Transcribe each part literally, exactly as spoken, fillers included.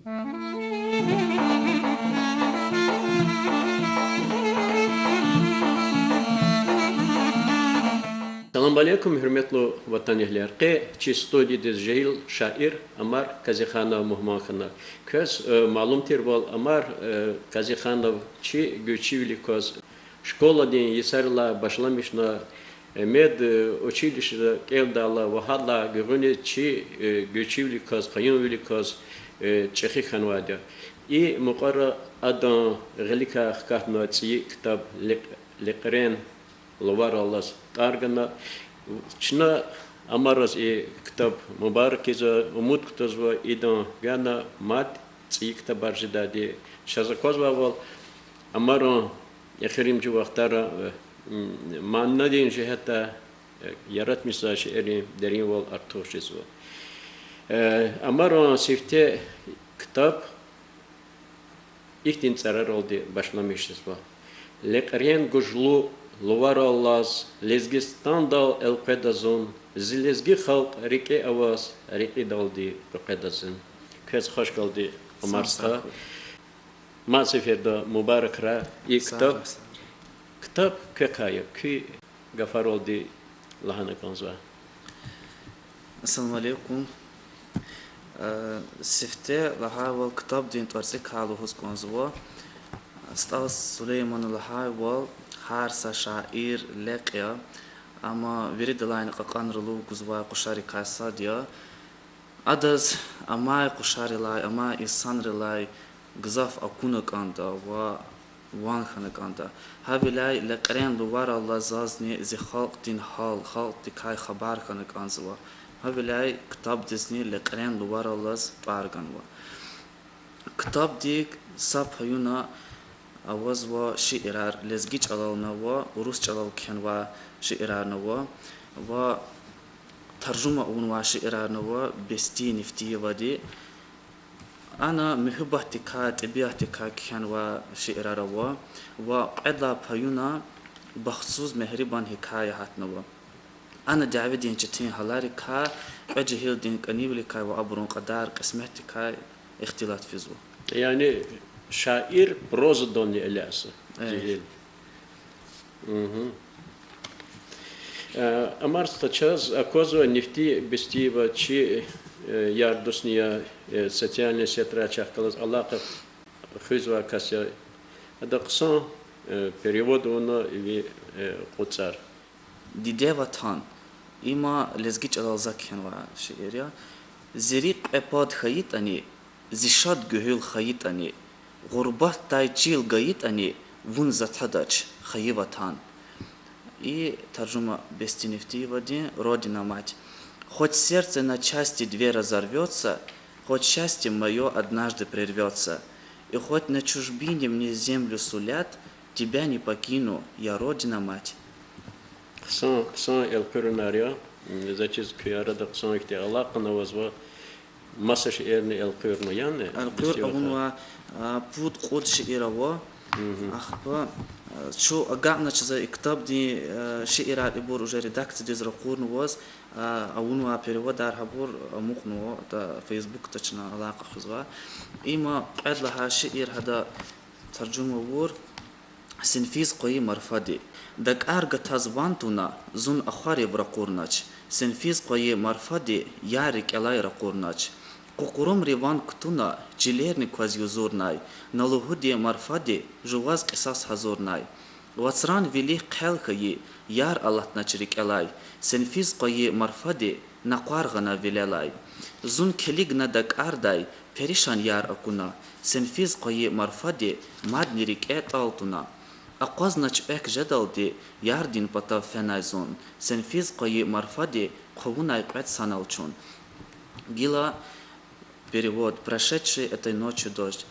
Салам алейкум, гьуьрметлу ватанэгьлияр! Къе чи студиядиз жегьил шаир Амар Казиханов мугьман хьана. Квез, э, малум тирвал, Амар, э, Казиханов чи гуьрчивилик кваз школадин йисарилай башламишна, э, мед, э, училищеда кӀелдайла ва гьадалай гуьгъуьниз чи, э, гуьрчивилик кваз, къаюмвилик кваз, э, чӀехи хьанвайди я. И мукьвара адан гъиликай хкатна цӀийи ктаб Лекь-, Лекьрен луварал алаз тӀвар гана. Чна Амараз и ктаб мубарак ийизва, умуд кутазва идан гана мад цӀийи ктабар жедайди. Чаз аквазвайвал, Амаран эхиримжи вахтара, э, м, манадин жигьетдай, э, яратмишзавай шииррин деринвал артух жезва. Э, Амаран сифте ктаб ихьтин цӀараралди башламишзава: Лекьрен гужлу луварал алаз Лезгистандал элкъведа зун, зи лезги халкь рикӀе аваз рекьидалди къекъведа зун. Квез хвашгелди, Амар стха. Мад сеферда мубаракрай и ктаб. Ктаб квекай я, куь гафаралди лагьана кӀанзава. Ассаламу алейкум. Э, сифте лагьайвал, ктабдин тӀварцӀикай лугьуз кӀанзава. СтӀал Сулеймана лагьайвал, гьар са шаир лекь я, амма виридалайни кьакьанрилай гузвай къушарикай сад я. Адаз амай къушарилай, амай инсанрилай гзаф акуна кӀанда ва ван хьана кӀанда. Гьавиляй Лекьрен луварал алаз зазни зи халкьдин гьал, халкьдикай хабар хьана кӀанзава. Гьавиляй ктабдизни Лекьрен луварал алаз тӀвар ганва. Ктабдик са паюна авазва шиирар, лезги чӀалални ава, урус чӀалал кхьенвай шиирарни ава, ва таржума авунвай шиирарни ава Бести Нефтиевади. Ана муьгьуьббатдикай, тӀебиатдикай кхьенвай шиирар ава, ва кьвед лагьай паюна бахтсуз мегьрибан гьикая гьатнава. Ана дяведин четин гьаларикай, кьве жегьилдин кӀанивиликай ва абурун кьадар-кьисметдикай ихтилат физва. Яни шаир прозадални элячӀ жегьил. Амар стха, чаз аквазва, Нефти Бестиева чи, э, яр-дусни я, э, социальный сетрай чахъ галаз алакъа хуьзвай кас я. Ада хъсан, э, перевод авуна ви, э, кьуд цӀар. Диде ватан. Има лезги чӀалал за кхьенвай шиир я. Зи рикӀ кьве пад хьайитӀани, зи шад гуьгьуьл хайитӀани, гъурбатдай чил гайитӀани, вун за тадач, хайи ватан. И таржума Бести Нефтиевадин Родина, мать. Хоть сердце на части дверь разорвётся, хоть счастье моё однажды прервётся, и хоть на чужбине мне землю сулят, тебя не покину я, Родина, мать. Хъсан, хъсан элкъуьрунар я. М, заз чиз, куь арада хъсан ихьтин алакъани авазва. Маса шиирни элкъуьрна, яни? Элкъуьр авунва, а, пуд-кьуд шиир ава. Ахпа, а, чун агакьна чиз, и ктабдин, а, шиирар ибур уже редакциядиз ракъурнаваз, а, авунвай переводар гьабур амукьнава, ада Фейсбукда чна алакъа хуьзва. Има кьвед лагьай шиир гьада таржума авур. Сенфиз къвайи марфади. ДакӀар гатаз ван туна, зун ахварив ракъурнач. Сенфиз къвайи марфади, яр рикӀелай ракъурнач. Къукъурумри ван кутуна, чилерни кваз юзурнай. На лугьуди марфади, жуваз кьисас гьазурнай. Вацран вилик хъел хьайи, яр алатнач рикӀелай. Сенфиз къвайи марфади, накъвар гъана вилелай. Зун килигна дакӀардай, перишан яр акуна. Сенфиз къвайи марфади, мадни рикӀе тӀал туна. Акъвазнач экв жедалди, ярдин патав фенай зун. Сенфиз къвайи марфади, хъувунай кьвед санал чун. Гила перевод: Прошедший этой ночью дождь.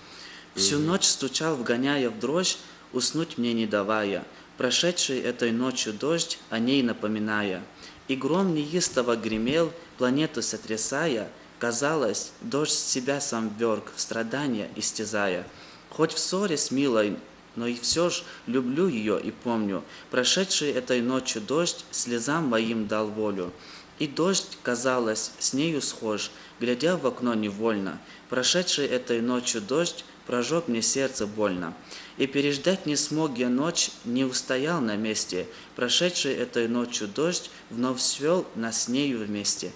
Всю ночь стучал, вгоняя в дрожь, уснуть мне не давая. Прошедший этой ночью дождь, о ней напоминая. И гром неистово гремел, планету сотрясая. Казалось, дождь с себя сам вёрг, в страдания истязая. Хоть в ссоре с милой, но и всё ж люблю её и помню. Прошедший этой ночью дождь слезам моим дал волю. И дождь, казалось, с нею схож, глядя в окно невольно. Прошедший этой ночью дождь прожёг мне сердце больно. И переждать не смог я ночь, не устоял на месте. Прошедший этой ночью дождь вновь свёл нас с нею вместе.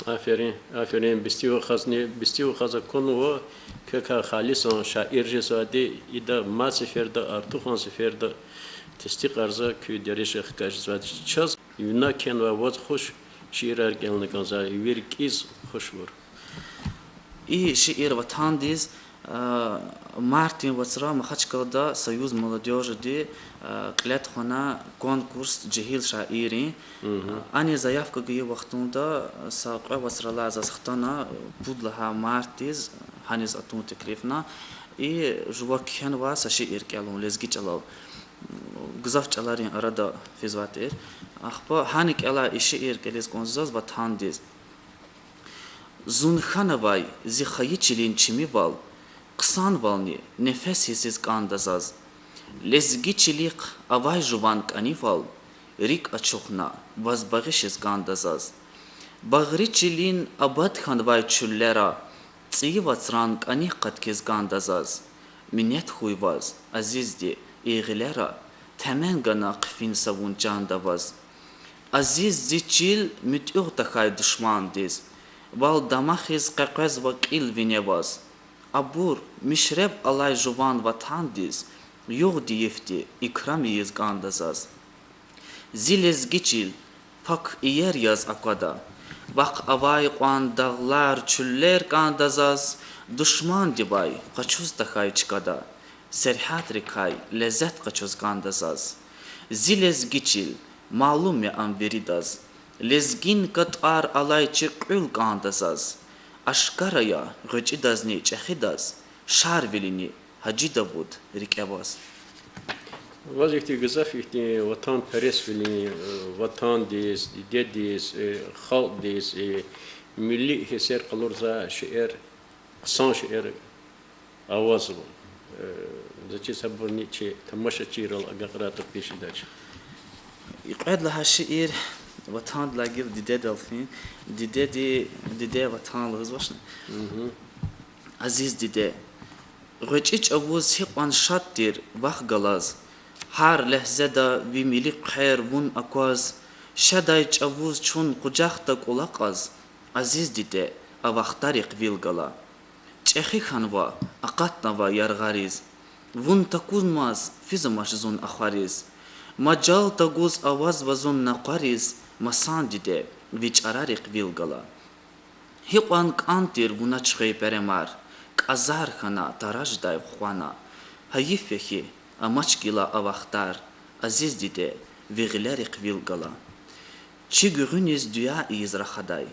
Аферин, аферин, бисти вахазни, бисти вахаз акунва, квекай халисан шаир жезвайди, ида мад сеферда, артухан сеферда тестикьарзава, куь дережа хкажзавайди чаз. Вуна кхьенвай ваз хуш шиирар кӀелна кӀанзава, ви рикӀиз хуш авур. И шиир ватандиз, а, мартдин вацра Махачкалада Союз молодёжиди, а, кьиле тухвана конкурс жегьил шаиррин. Мгм. А, ани заявка гайи вахтунда са кьве вацралай заз хтана, пуд лагьай мартдиз, гьаниз атун теклифна. И жува кхьенвай са шиир кӀелун лезги чӀалал. Гзаф чӀаларин арада физвай тир. Ахпа гьана кӀелай и шиир кӀелиз кӀанзава заз ватандиз. Зун хьанавай зи хайи чилин чимивал, хъсанвални нефес гьиссиз кӀанда заз. Лезги чилихъ авай жуван кӀанивал, рикӀ ачухна, ваз багъишиз кӀанда заз. Багъри чилин абад хьанвай чуьллера, цӀийи вацран кӀаник къаткиз кӀанда заз. Минет хьуй ваз, азизди, и гъилера, темен гана хъфин са вун чанда ваз. Азиз зи чил, муьтӀуьгъ тахьай душмандиз, вал дамахиз къекъвезва кьил вине ваз. Абур мишреб алай жуван ватандиз югъди йифди икрам ийиз кӀанда заз. Зи лезги чил, пак иер яз аквада, вахъ авай кьван дагълар, чуьллер кӀанда заз, душмандивай къачуз тахьай чкада, сергьятрикай лезет къачуз кӀанда заз. Зи лезги чил, малум я ам виридаз, лезгинка тӀвар алай чи кьуьл кӀанда заз. Ашкара я гъвечӀидазни чӀехидаз, Шарвилини Гьажи Давуд рикӀе ваз. Ваз ихьтин гзаф ихьтин ватанпересвилин, э, ватандиз, дидедиз, э, халкьдиз, э, милли гьиссер къалурзавай шиир, хъсан шиир авазва. Э, заз чиз, гьабурни чи тамашачийрал агакьарай тӀурпи жедач. И кьвед лагьай шиир ватандилай гила дидедал фин, дидеди, диде ватан лугьузвачни. Мгм. Азиз диде, гъвечӀи чӀавуз гьикьван шад тир вахъ галаз, гьар легьзеда ви милли хъвер вун акваз, шадай чӀавуз чун къужахда кӀула кьаз, азиз диде, а вахтарихъ вил гала. ЧӀехи хьанва, акъатнава яргъариз, вун такунмаз физамач зун ахвариз. Мажал тагуз авазва зун накъвариз, масан диде, ви чӀарарихъ вил гала. Гьикьван кӀан тир вуна чуьхуьй перемар, кӀазар хьана, тараждай къвана. Гьайиф я хьи, амач гила а вахтар, азиз диде, ви гъилерихъ вил гала. Чи гуьгъуьниз дуьа ийиз рахадай,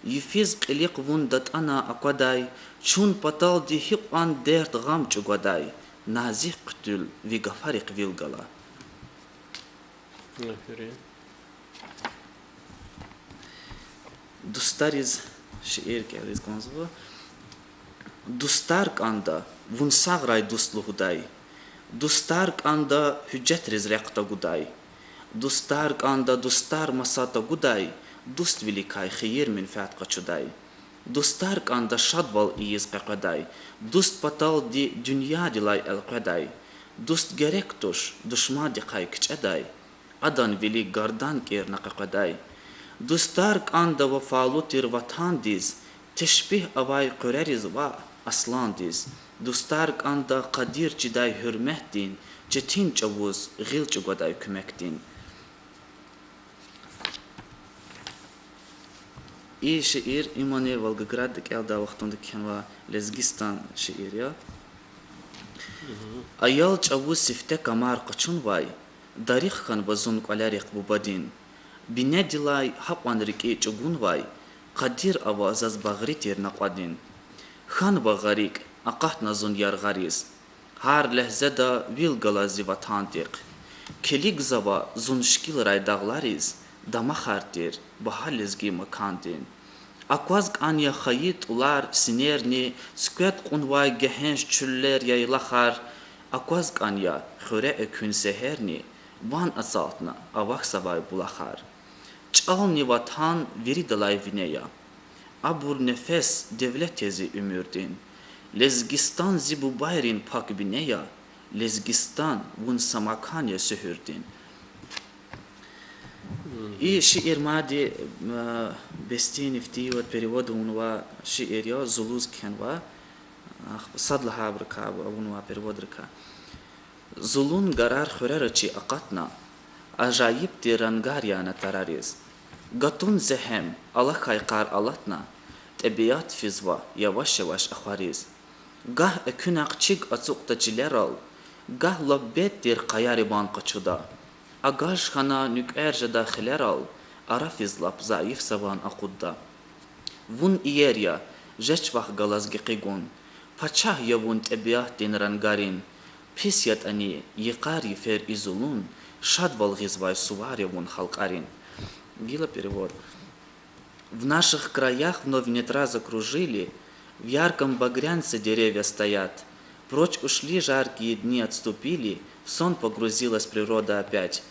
йифиз кьилихъ вун датӀана аквадай, чун паталди гьикьван дерт-гъам чӀугвадай, назик хъуьтуьл ви гафарихъ вил гала. Аферин. Дустариз шиир кӀелиз кӀанзава. Дустар кӀанда, вун сагърай дуст лугьудай. Дустар кӀанда, гьуьжетриз рехъ тагудай. Дустар кӀанда, дустар маса тагудай, дуствиликай хийир-менфят къачудай. Дустар кӀанда, шадвал ийиз къекъведай, дуст паталди дуьньядилай элкъведай. Дуст герек туш душмандихъай кичӀедай, адан вилик гардан кӀирна къекъведай. Дустар кӀанда вафалу тир ватандиз, тешпигь авай къуьрериз ваъ, асландиз. Дустар кӀанда къадир чидай гьуьрметдин, четин чӀавуз гъил чӀугвадай куьмекдин. И шиир имни Волгоградда кӀелдай вахтунда кхьенвай Лезгистан шиир я. Аял чӀавуз сифте камар къачунвай, дарих хьанва зун кӀвалерихъ бубадин. Бинедилай гьакьван рикӀи чӀугунвай, къадир ава заз багъри тир накьвадин. Хьанва гъарикӀ, акъатна зун яргъариз, гьар легьзеда вил гала зи ватандихъ. Килигзава зун шикилрай дагълариз, дамахар тир багьа лезги макандин. Акваз кӀан я хайи тӀулар, синерни, цуьквед кьунвай гегьенш, чуьллер, яйлахар. Акваз кӀан я хуьре экуьн сегьерни, ван ацалтна авахьзавай булахар. ЧӀални ватан виридалай вине я. Абур нефес, девлет я зи уьмуьрдин. Лезгистан зи бубайрин пак бине я. Лезгистан, вун са макан я суьгьуьрдин. И шиир мадни, э, Бестин Ифтиева перевод авунвай шиир я, зулуз кхьенвай, ахпа сад лагьайбурукай авунвай переводрикай. Зулун гарар хуьрера чи акъатна, ажайиб тир рангар яна тарариз. Гатун зегьем, алахьай къар алатна, тӀебиат физва яваш-яваш ахвариз. Гагь экуьнахъ чиг ацукьда чилерал, гагь лап бед тир къаяри ван къачуда. Агаж хьана нуькӀвер жеда хилерал, ара физ лап зайифзаван акъудда. Вун иер я, жеч вахъ галаз гекъигун, пачагь я вун тӀебиатдин рангарин, пис ятӀани йикъар йифер и зулун, шадвал гъизвай сувар я вун халкьарин. Гила перевод. В наших краях вновь нет раз окружили, в ярком багрянце деревья стоят. Прочь ушли жаркие дни, отступили, в сон погрузилась природа опять.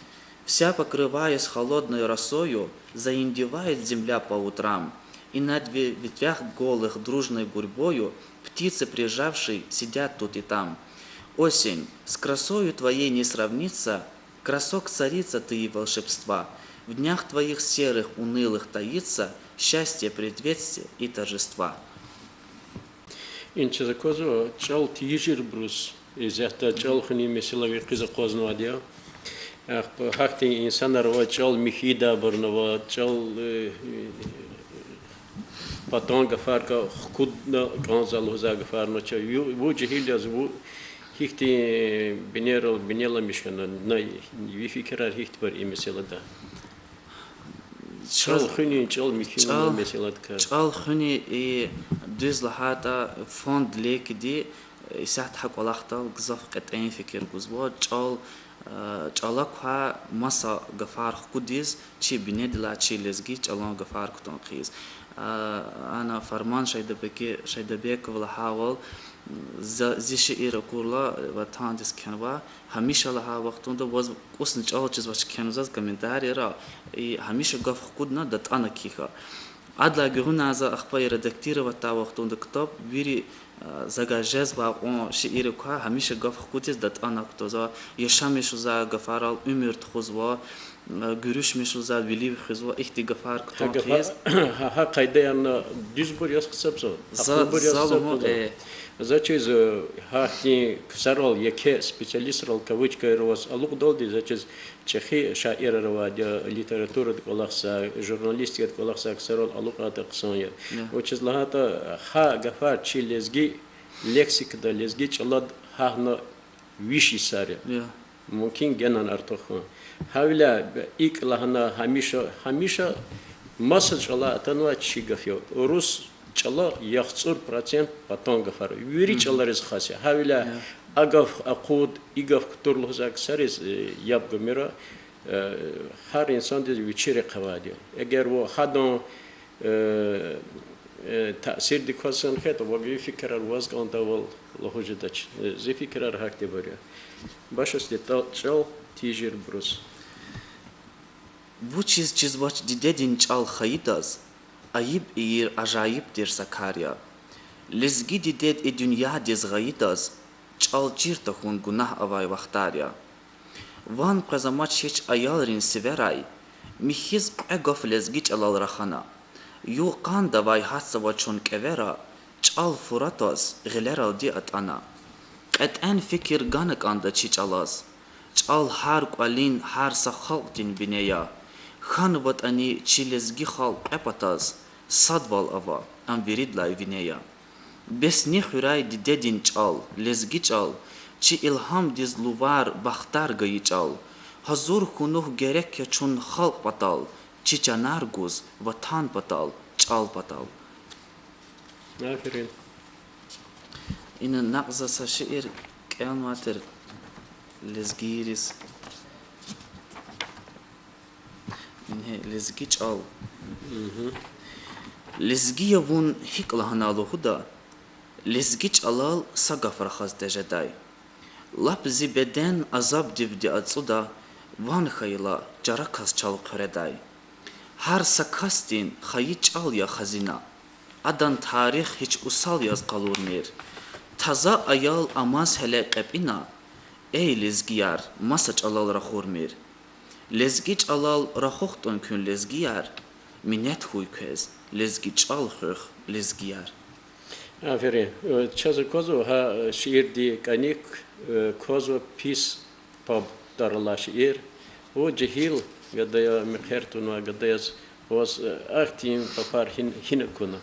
Вся покрываясь холодной росою, заиндевает земля по утрам, и на ве-, ветвях голых дружной гурьбою птицы, прижавшись, сидят тут и там. Осень, с красою твоей не сравнится, красок царица ты и волшебства, в днях твоих серых, унылых таится счастье, приветствия и торжества. Ин чаз аквазва чӀал тийижирбуруз, исятда чӀал хуьнин месэла вири къиз акъвазнавайди я. Ахпа гьахьтин инсанар ава, чӀал михьидайбурни ава, чӀал, э, патан гафарикай хкудна кӀанзава лугьузвай гафарни ава. Ву, ву жегьил яз, ву гьихьтин бинерал бинеламиш хьана, на ви фикирар гьихьтинбур и месэлада? ЧӀал хуьнин, чӀал михьи чӀал, месэладикай. ЧӀал хуьнин, и, дуьз лагьайтӀа, фонд лекиди исятда гьа кӀвалахдал гзаф кьетӀен фикир гузва. ЧӀал, э, чӀала квай маса гафар хкудиз, чи бинедилай чи лезги чӀалан гафар кутун хъийиз. Э, ана Фарман Шайдабеки-, Шайдабеков лагьайвал, за, зи шиир акурла, ватандиз кхьенва, гьамиша лагьай вахтунда ваз кӀусни чӀал чизвач кхьенва заз комментарийра, и гьамиша гаф хкудна датӀана кхьихь. Адалай гуьгъуьниз за ахпа и редактировать авай вахтунда ктаб вири, а, завай жезвай кьван шииррикай гьамиша гаф хкудиз датӀана кутазва, яшамиш жезвай гафарал уьмуьр тухузва, а, гуьруьшмиш жезвай вилив хуьзва, ихьтин гафар кутун хъийиз. Гьа, гьа къайдаярни дуьзбур яз гьисабзава, гьахълубур яз гьисабзава. За чиз, э, гьахьтин ксарал, еке специалистрал кавычкайра аваз алукьдалди, за чиз чӀехи шаирар авайди я, литературада кӀвалахзавай, журналистикада кӀвалахзавай ксарал алукьайтӀа хъсан я. Вучиз лагьайтӀа гьа гафар чи лезги лексикада, лезги чӀалад гьахьна виш йисар я. Мумкин, генани артух хьун. Гьавиляй икӀ лагьана гьамиша, гьамиша маса чӀалай атанвай чи гаф я. Урус чӀала яхцӀур процент патан гафар. Вири чӀалариз хас я. Гьавиляй а гаф акъуд, и гаф кутур лугьузвай ксариз, э, яб гумир, э, гьар инсандиз вичи рехъ авайди я. Эгер вун гьадан, э, э, таъсирдик кваз хьайитӀа, ваз ви фикирар ваз кӀандайвал лугьуз жедач. Э, зи фикирар гьахьтинбур я. Башусти тӀа-, чӀал тийижирбуруз. Вучиз чизвач дидедин чӀал хайидаз, айиб ийир ажайиб тир са кар я. Лезги дидед и дуьньядиз гъайидаз, чӀал чир тахьун гунагь авай вахтар я. Ван къвез амач гьич аялрин сиверай, михьиз кьве гаф лезги чӀалал рахана. Югъ-къандавай гьатзава чун кӀевера, чӀал фура тваз, гъилералди атӀана. КьетӀен фикир гана кӀанда чи чӀалаз. ЧӀал гьар кӀвалин, гьар са халкьдин бине я. ХьанватӀани чи лезги халкь кьве патаз, садвал ава, ам виридалай вине я. Бес ни хуьрай дидедин чӀал, лезги чӀал, чи илгьамдиз лувар, бахтар гайи чӀал. Гьазур хьунухь герек я чун халкь патал, чи чанар гуз ватан патал, чӀал патал. Аферин. Ина накь за са шиир кӀелнавай тир лезгийриз. Ингье, лезги чӀал. Лезги я вун гьикӀ лагьана лугьуда, лезги чӀалал са гаф рахаз тежедай. Лап зи беден азабдивди ацӀуда, ван хьайила, чараказ чал хъуьредай. Гьар са касдин хайи чӀал я хазина, адан тарих гьич усал яз къалурмир. Таза аял амаз гьеле кьепӀина, эй лезгияр, маса чӀалал рахурмир. Лезги чӀалал рахух тӀун куьн, лезгияр, минет хьуй квез, лезги чӀал хуьх, лезгияр. Аферин. Э, чаз аквазва гьа, э, шиирдин кӀаник, э, квазва Пис паб тӀвар алай шиир. Ва жегьил гада я, мехъер тунвай гада яз, ваз, э, ахьтин папар гьин-, гьина акуна?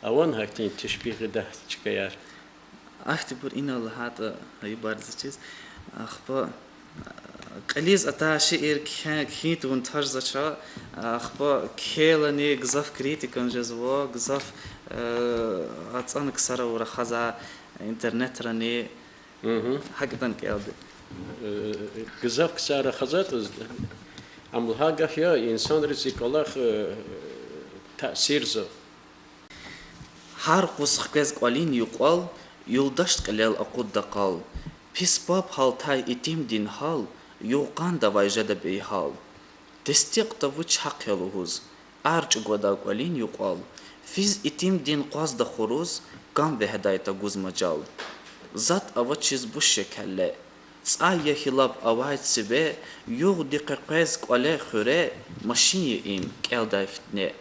Авани гьахьтин тешпигь гъидай чкаяр? Ахьтинбур инал лагьайтӀа, гьа ибарзачиз. Ахпа кьилиз атай шиир кхьин, кхьин тавун тажзача, ахпа кхьейла ни гзаф критикани жезва, гзаф, э, ацӀана ксар авур рахазва интернетрани, гьакӀ ятӀани кӀелда. Э, гзаф ксар рахазватӀа, ам лагьай гаф я, инсанриз и кӀвалах, э, таъсирзава. Гьар къуз хквез кӀвалин юкьвал, юлдашди кьилел акъудда къал. Пис паб гьалтай итимдин гьал, югъ-къандавай жеда бейгьал. Тестикь тавуч гьахъ я лугьуз, ар чӀугвадай кӀвалин юкьвал. Физ итимдин къвазда хуруз, кам вегьедай тагуз мажал. ЗатӀ авачиз буш я келле, цӀай я хьи лап авай циве, югъди къекъвез кӀвале хуьре, машин я им кӀелдай фитне.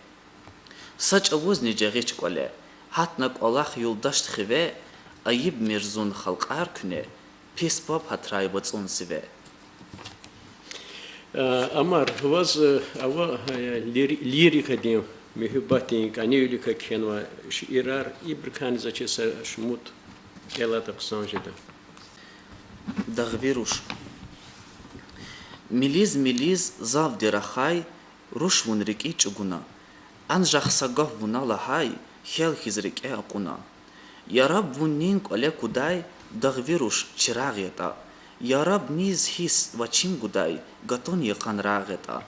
Са чӀавузни жагъич кӀвале, гьатна кӀвалах юлдашди хиве, айибмир зун халкьар куьне, пис паб гьатрай вацӀун сиве. Э, Амар, ваз, э, ава, э, лири-, лирикадин, муьгьуьббатдин, кӀанивиликай кхьенвай шиирар, ибурукайни заз чиз са шумуд кӀелайтӀа хъсан жеда. Дагъви руш. Милиз-милиз завди рахай, руш вун рикӀи чӀугуна. Анжах са гаф вуна лагьай, хьел хьиз рикӀе акьуна. Яраб вун нин кӀвале кудай, дагъви руш, чирагъ ятӀа. Яраб низ гьисс ва чим гудай, гатун йикъан рагъ ятӀа.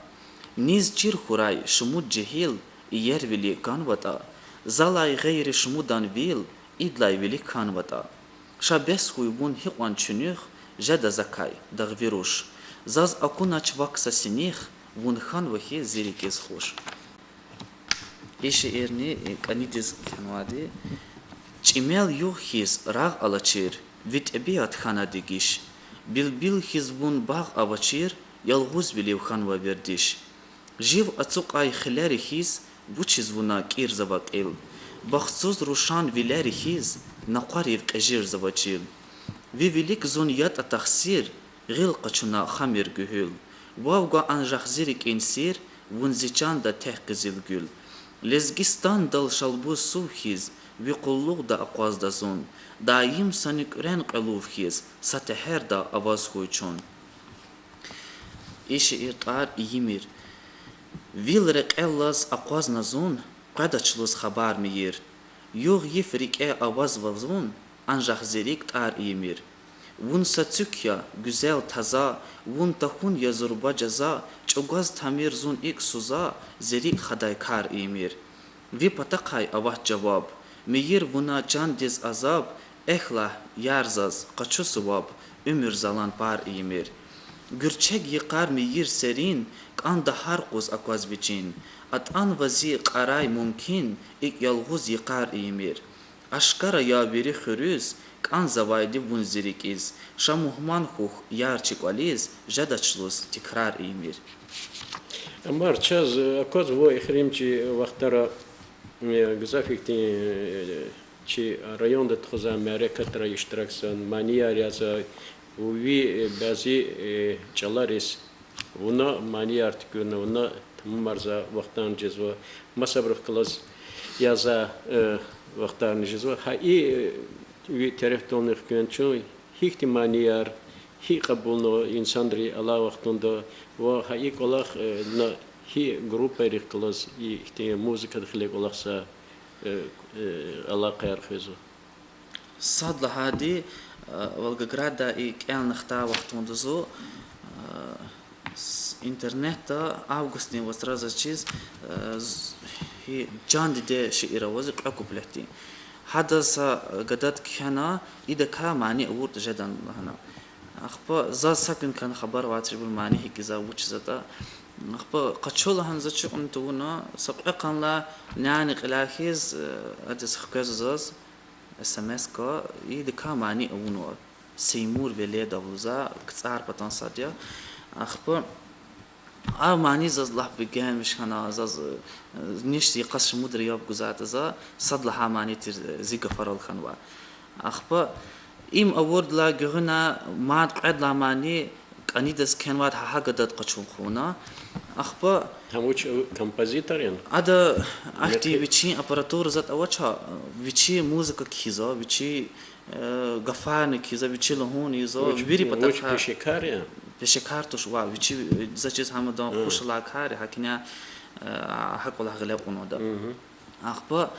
Низ чир хьурай шумуд жегьил, иервили канватӀа. Залай гъейри шумудан вил, идлай вилик хьанватӀа. Ша бес хьуй вун гьикьван чуьнуьх, жеда закай, дагъви руш. Заз акунач вак са синихъ, вун хьанва хьи зи рикӀиз хуш. И шиирни кӀанидиз кхьенвайди. ЧӀимел югъ хьиз рагъ алачир, ви тӀебиат хьана дегиш. Билбил хьиз вун багъ авачир, ялгъузвилив хьанва вердиш. Жив ацукьай хилери хьиз, вучиз вуна кӀирзава кьил? Бахтсуз рушан вилери хьиз, накъварив кьежирзава чил. Ви вилик зун ятӀа тахсир, гъил къачуна хамир гуьгьуьл. Вав гва анжах зи рикӀин сир, вун зи чанда тек къизил гуьл. Лезгистандал Шалбуз сув хьиз, ви къуллугъда акъвазда зун. Даим са нуькӀрен кьве лув хьиз, са тегьерда аваз хьуй чун. И шиир тӀвар ийимир. Вил рекьеллаз акъвазна зун, къведач лугьуз хабар мийир. Югъ-йиф рикӀе авазва зун, анжах зи рикӀ тӀвар ийимир. Вун са цуьк я, гуьзел, таза, вун тахьун я зурба жаза, чӀугваз тамир зун икӀ суза, зи рикӀ хадай кар ийимир. Ви патахъай авач жаваб, мийир вуна чандиз азаб, эхь лагь, яр, заз къачу суваб, уьмуьр залан пар ийимир. Гуьрчег йикъар мийир серин, кӀанда гьар къуз акваз вичин, атӀанва зи кьарай мумкин, икӀ ялгъуз йикъар ийимир. Ашкара я вири хуьруьз, кӀанзавайди вун зи рикӀиз, ша мугьман хьухь, яр, чи кӀвализ, жедач лугьуз тикрар ийимир. Амар, чаз, э, аквазва эхиримжи вахтара, э, гзаф ихьтин, э, чи районда тухузвай мярекатрай иштиракзава, манияр язава, ви, э, бязи, э, чӀалариз вуна манияр туькӀуьрна, вуна тамамарзавай вахтарни жезва, масабурухъ галаз язавай, э, вахтарни жезва. Гьа и, э, ви терефдални хквен чун, гьихьтин манияр, гьикӀ кьабулнава инсанри алай вахтунда, ва гьа и кӀвалах, э, на гьи группайрихъ галаз, и ихьтин музыкадин хиле кӀвалахзавай, э, э, алакъаяр хуьзва? Сад лагьайди, э, Волгоградда и кӀелна хтай вахтунда зун, э, с-, интернетда августдин вацра заз чиз, э, з-, гьи, Жан диде шиир ава зи кьве куплетдин. Гьадаз са гадади кхьена, идакай мани авуртӀа жедан лагьана. Ахпа заз са куьн кана хабар авай чибур мани гьикӀ ийизвай, вучиз ятӀа. Ахпа къачу лагьана заз чи кьуна тавуна, са кьве къанлай няни кьиляй хьиз, э, адаз хквезва заз, эсэмэска, идакай мани авунва. Сеймур Веледов лугьуз, КцӀар патан сад я. Ахпа а мани заз лап бегенмиш хьана, заз, э, ниш йикъаз шумудра яб гузвайтӀа за, сад лагьай мани тир, э, зи гафарал хьанва. Ахпа им авурдалай гуьгъуьна мад кьвед лагьай мани кӀанидаз кхьенвайди гьа гьа гадади къачун хъувуна. Ахпа Гьам вуч, композитор яни? Ада ахьтин вичин аппаратура затӀ авач, вичи музыка кхьизва, вичи, э, гафарни кхьизва, вичи лугьун ийизва, вири патахъай пешекар я? Пешекар туш ва вичи, э, заз чиз гьамадан хуш алай кар я, гьакӀни, э, гьа кӀвалах гъиле кьунвайди я. Ахпа,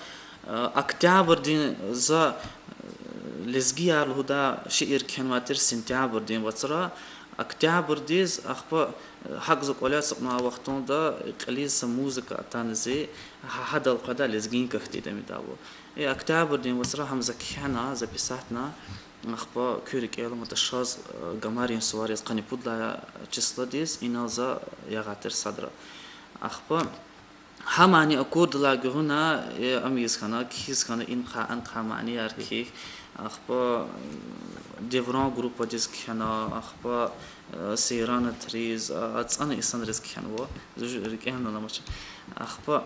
э, октябрдин за, э, Лезгияр лугьудай шиир кхьенвай тир сентябрдин вацра. Октябрдиз, ахпа, э, гьакӀ за кӀвале ацукьнавай вахтунда кьилиз са музыка атана зи, гьа-, гьадал къведай Лезгинка хьтинди ам ава. И октябрдин вацра гьам за кхьена, записатьна, ахпа куь рикӀел аламатӀа шаз, э, гамарин сувар яз къанни пуд лагьай числадиз, инал за ягъай тир садра. Ахпа гьа мани акурдалай гуьгъуьна, э, ам ийиз хьана, кхьиз хьана, инихъай, анихъай манияр кхьихь, ахпа, м, Девран группадиз кхьена, ахпа, э, Сейран атриз, а, ацӀана инсанриз кхьенва, зун рикӀел аламач. Ахпа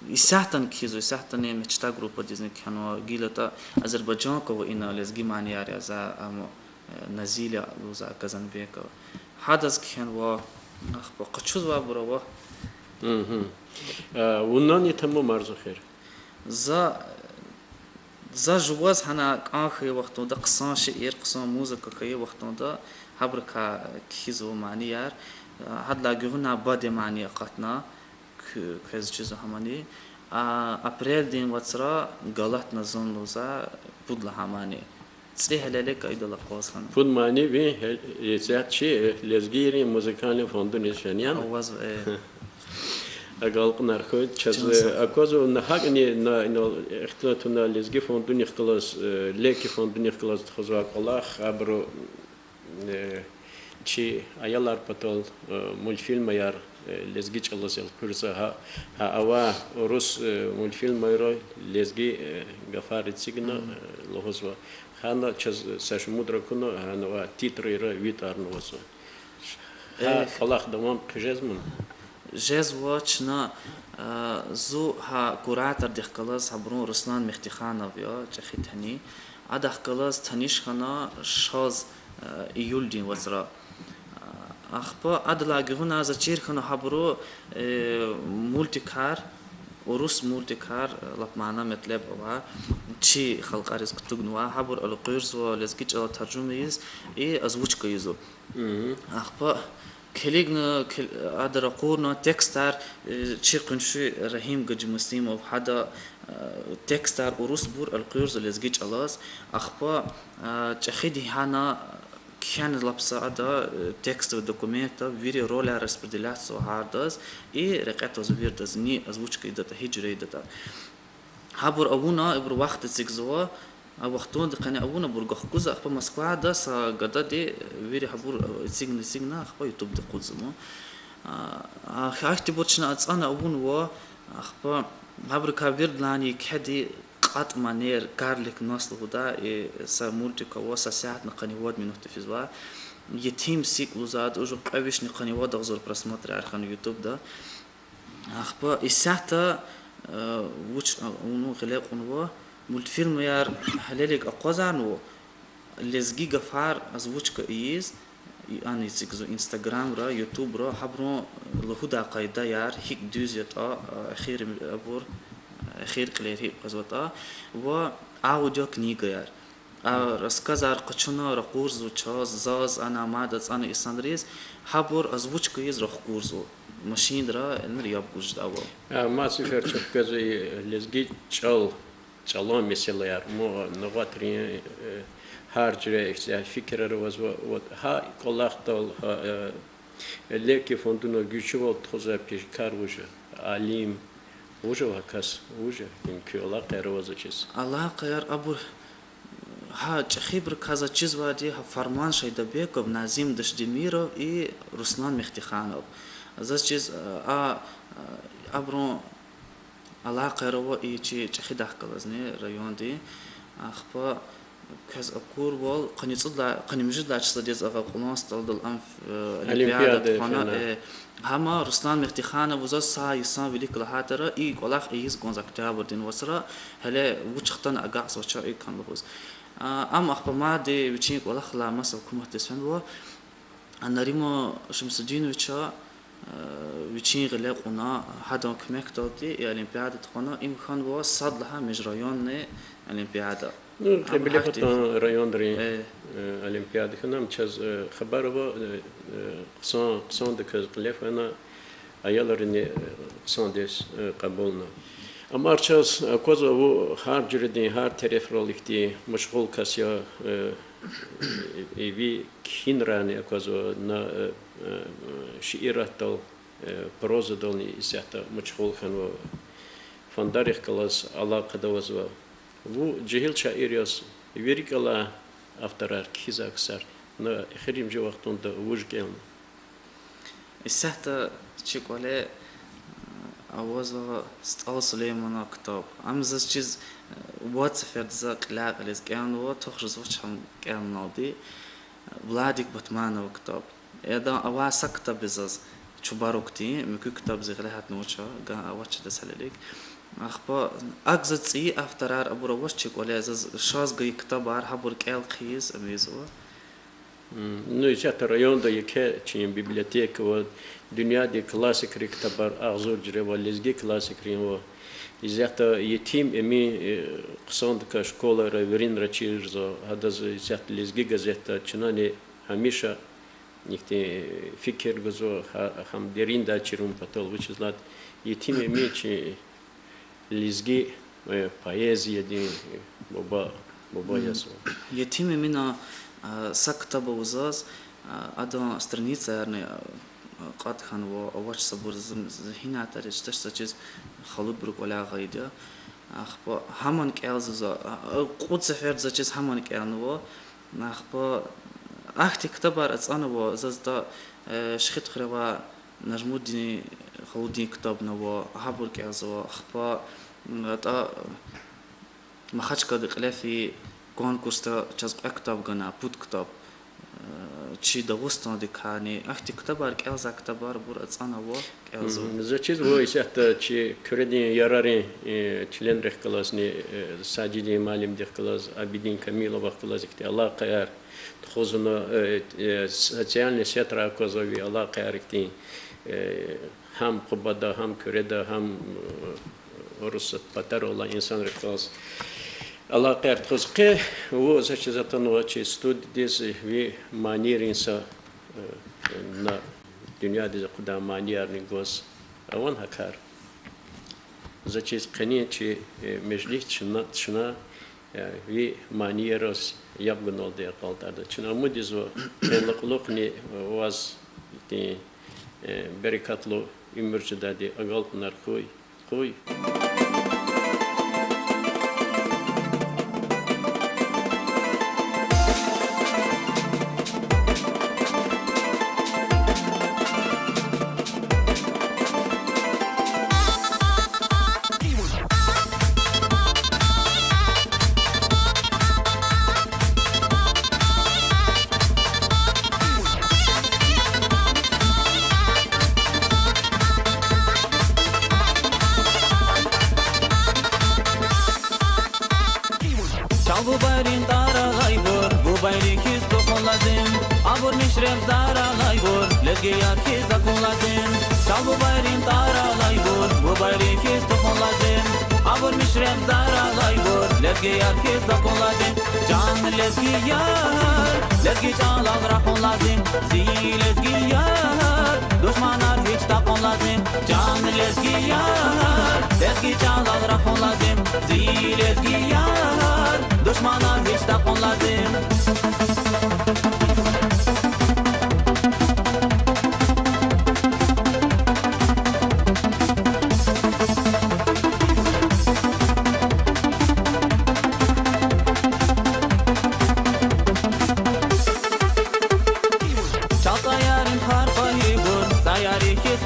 исятдани кхьизва, исятдани Мечта группадизни кхьенва, гилатӀа Азербайжанка ава ина лезги манияр яз, ам, э, Назиля лугьуз, Казанбекова. Гьадаз кхьенва, ахпа къачузвайбур ава. Вунани тамамарзава хьи? За, за жуваз гьана кӀан хьайи вахтунда, хъсан шиир, хъсан музыка хьайи вахтунда, гьабурукай кхьизва манияр. Гьадалай гуьгъуьна баде мани акъатна, квез чизва гьа мани. А апрелдин вацра Галатна зун лугьуз, пуд лагьай мани. ЦӀи гьелелиг идал акъваз хьана. Пуд мани ви гье-, гьесятда чи, э, лезгийрин музыкальный фондуниз фена яни? Авазва, э. Агалкьунар хьуй, чаз, э, аквазва на гьакӀни, на инал ихтилат авуна лезги фондунихъ галаз, э, Леки фондунихъ галаз тухузвай кӀвалах, абуру, э, чи аялар патал, э, мультфильмаяр, э, лезги чӀалаз элкъуьрзава, гьа, гьа авай урус, э, мультфильмайра лезги, э, гафар эцигна, э, лугьузва. Гьана чаз са шумудра акуна, гьана авай титрайра ви тӀварни авазва. Гьа кӀвалах давам хъижезмани? Жезва чна, э, зун гьа куратордихъ галаз, гьабурун Руслан Мехтиханов я, чӀехи тани. Адахъ галаз таниш хьана шаз, э, июлдин вацра. Ахпа адалай гуьгъуьна за чир хьана гьабуру, э, мультикар, урус мультикар, э, лап мана-метлеб авай, чи халкьариз кутугнавай, гьабур элкъуьрзава, лезги чӀалал таржума ийиз, и озвучка ийизва. Ахпа килигна, кил-, ада ракъурна текстар, э, чи къунши Рагьим Гаджимуслимов, гьада, э, текстар урусбур элкъуьрзава лезги чӀалаз. Ахпа, э, чӀехиди гьана кхьена лап са ада, э, текстовый документда, вири роляр распределяться гьардаз, и рекье тваз вирдаз, ни озвучка ийидатӀа, гьи жуьре ийидатӀа. Гьабур авуна, ибур вахт эцигзава, а вахтунда къене авуна, абур гахкуза, ахпа Москвада са гадади вири гьабур эцигна, эцигна, ахпа ютубда акъудзава. А, а, гьахьтинбур чна ацӀана авунва, ахпа гьабурукай виридалайни кхьеди кьатӀ манер, Карлик Нос лугьудай, и са мультик ава, са сятни къанни вад минутда физвай. Етим СикӀ лугьузвайди, уже кьве вишни къанни вад агъзур просмотрар хьана ютубда. Ахпа исятда, э, вуч, э, авуна гъиле кьунва, мультфильмар гьелелиг акъвазарнава, лезги гафар озвучка ийиз, и ана эцигзава инстаграмра, ютубра, гьабурун лугьудай къайдаяр, гьикӀ дуьз ятӀа, э, эхир, абур, эхир кьилер гьикӀ къвезватӀа, ва аудиокнигаяр. А рассказар къачуна ракъурзава чаз, заз, ана мад ацӀана инсанриз, гьабур озвучка ийиз рахкурзава. Машинра, энра яб гуз жедайвал. А, мад сефер чахъ квезва и лезги чӀал, чӀалан месэлаяр, му нугъатрин, э, гьар жуьре ихьтин фикирар авазва, вот, гьа кӀвалахдал, гьа, э, Леки фондуна гуьрчивал тухузвай пешекар вуж я, алим, вуж я гьа кас, вуж я, им куь алакъаяр авазва чиз? Алакъаяр абур, гьа чӀехибурукай заз чизвайди гьа Фарман Шайдабеков, Назим Дашдемиров и Руслан Мехтиханов. Заз чиз, а, а, абурун алакъаяр ава и чи чӀехидахъ галазни райондин. Ахпа квез акурвал, къанни цӀуд лагьай, къанни муьжуьд лагьай числодиз агъа кьулан СтӀалдал ам, э, олимпиада тухвана, э, гьама Руслан Мехтиханов вугуз са йисан вилик лагьайтӀа, и кӀвалах ийиз кӀанзава октябрдин вацра, гьеле вуч хтана агакьзавач и кӀвалах лугьуз. А, ам ахпа мадни вичин кӀвалахрилай маса гьукуматдиз фенва, а, Нариман Шамсудиновича, э, вичин гъиле кьуна, гьадан куьмекдалди и олимпиада тухвана, им хьанва сад лагьай межрайонный олимпиада. Ну, Кьиблепатан районрин, э, олимпиада хьана, ам чаз, э, хабар ава, э, э, хъсан, хъсандаказ кьиле фена, аялрини, э, хъсандиз, э, кьабулна. Амма чаз аквазва, вун гьар жуьредин, гьар терефрал ихьтин машгъул кас я, э, и ви кхьинрани аквазва, на, э, э, шииратдал, э, прозадални исятда машгъул хьанва, фандарихъ галаз алакъада авазва. Вун жегьил шаир яз, ви рикӀ алай авторар кхьизвай ксар, на эхиримжи вахтунда вуж кӀелна? Исятда чи кӀвале, э, авазва СтӀал Сулейманан ктаб. Ам заз чиз, э, вад сеферда за кьиляй-кьилиз кӀелнава, тух жезвач гьам кӀелуналди. Владик Батманован ктаб. Адан авай са ктаб я заз, Чубарукдин, муькуь ктаб зи гъиле гьатнавач, гана авач адаз гьелелиг. Ахпа акӀ заз цӀийи авторар абур авач чи кӀвале, заз шаз гайи ктабар, гьабур кӀел-хъийиз ам ийизва. Ну, исятда районда еке чи библиотека ава, дуьньядин классикрин ктабар агъзур жуьре ава, лезги классикрин ава. Исятда Етим Эмин, э, хъсандаказ школайра виринра чирзава, гьадаз исятда Лезги газетда чнани гьамиша ихьтин фикир гузва, гьа-, гьам дериндай чирун патал, вучиз лагьайтӀа Етим Эмин чи лезги, э, поэзиядин буба, буба язва. Етим Эминан, а, са ктаб ава заз, а, адан страницаярни, а, кьатӀ хьанва, авач са бур, за, за гьинай тариз чтач, за чиз халудбурун кӀваляй гъайиди я. Ахпа гьамани кӀелзава за, а, кьуд сеферда за чиз гьамани кӀелнава. Ахпа ахьтин ктабар ацӀанва, заз тӀа, э, Шихидхуьре авай Нажмудин халудин ктабни ава, гьабур кӀелзава. Ахпа, м, атӀа Махачкъалади кьиле фейи конкурсда чаз кьве ктаб гана, пуд ктаб. Э, чи Дагъустандикайни ахьтин ктабар, кӀелзавай ктабар абур ацӀанва, кӀелзава. За чиз, вун исятда чи Куьредин ярарин, э, членрихъ галазни, э, Сажидин муаллимдихъ галаз, Абидин Камиловахъ галаз ихьтин алакъаяр тухузва, э, э, социальный сетрай аквазва ви алакъаяр ихьтин, э, гьам Къубада, гьам Куьреда, гьам, э, урус патара алай инсанрихъ галаз алакъаяр тухуз. Къе вун, за чиз, атанва чи студиядиз, ви манийрин са, э, на дуьньядиз акъудай маниярни гваз. Авани гьа кар? За чиз, къенин чи, э, межлис чна, чна, э, ви манийраз яб гуналди акьалтӀарда. Чна умуд ийизва, къенлай кьулухъни ваз ихьтин, э, берекатлу уьмуьр жедайди агалкьунар хьуй, хьуй. Чал бубайрин тӀвар алайбур, бубайрин хьиз тухун лазим, абур мишреб зар алайбур, лезгияр хьиз акун лазим. Чал бубайрин тӀвар алайбур, бубайрин хьиз тухун лазим, абур мишреб зар алайбур, лезгияр хьиз акун лазим. Чан лезгияр, лезги чӀалал рахун лазим, зи лезгияр, душманар гьич такьун лазим. Чан лезгияр, лезги чӀалал рахун лазим, зи лезгияр, душманар гьич такьун лазим. Чал цӀаярин харпайибур, цӀаяри хьиз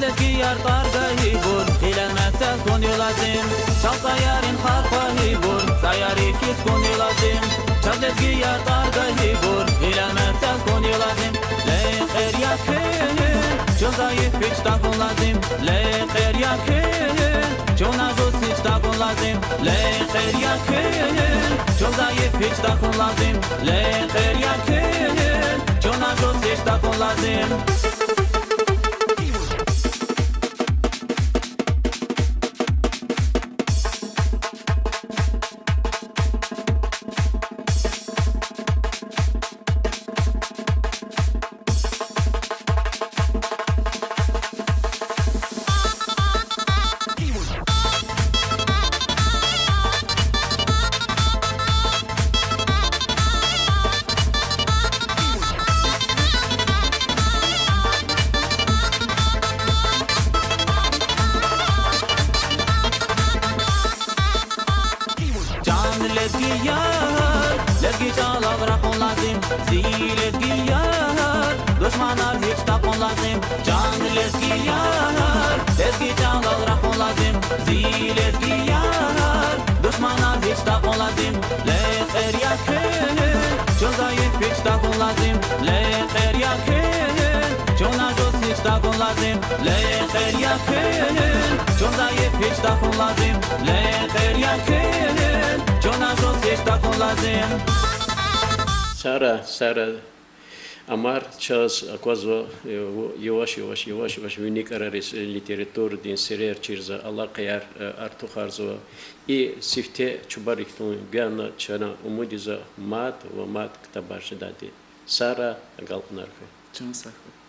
Лезгияр тӀвар гайибур, гъилел мецел хьунни лазим. Чал цӀаярин харпайибур, цӀаяри хьиз хьунни лазим. Чаз лезгияр тӀвар гайибур, гъилел мецел хьунни лазим. Лекьер я куьн, чун зайиф вич тахьун лазим. Лекьер я куьн, чун ажуз вич тахьун лазим. Лекьер я куьн, чун зайиф вич тахьун лазим. Лекьер я куьн, чун ажуз вич тахьун лазим. Чан лезгияр, лезги чӀалал рахун лазим, зи лезгияр, душманар гьич такьун лазим. Чан лезгияр, лезги чӀалал рахун лазим, зи лезгияр, душманар гьич такьун лазим. Лекьер я куьн, чун зайиф вич тахьун лазим. Лекьер я куьн, чун ажуз вич тахьун лазим. Лекьер я куьн, чун зайиф вич тахьун лазим. Лекьер я куьн, чун ажуз вич тахьун лазим. Сара, Сара, амар чаз аквазва, э, яваш-яваш, яваш-яваш вини кӀарариз, э, литературадин сирер чирзава, алакъаяр, э, артухарзава. И сифте чубарик тун гана чна умуд ийизва мад ва мад ктабар жедайди. Сара, агалкьунар хьуй. Чан сагъ хьуй.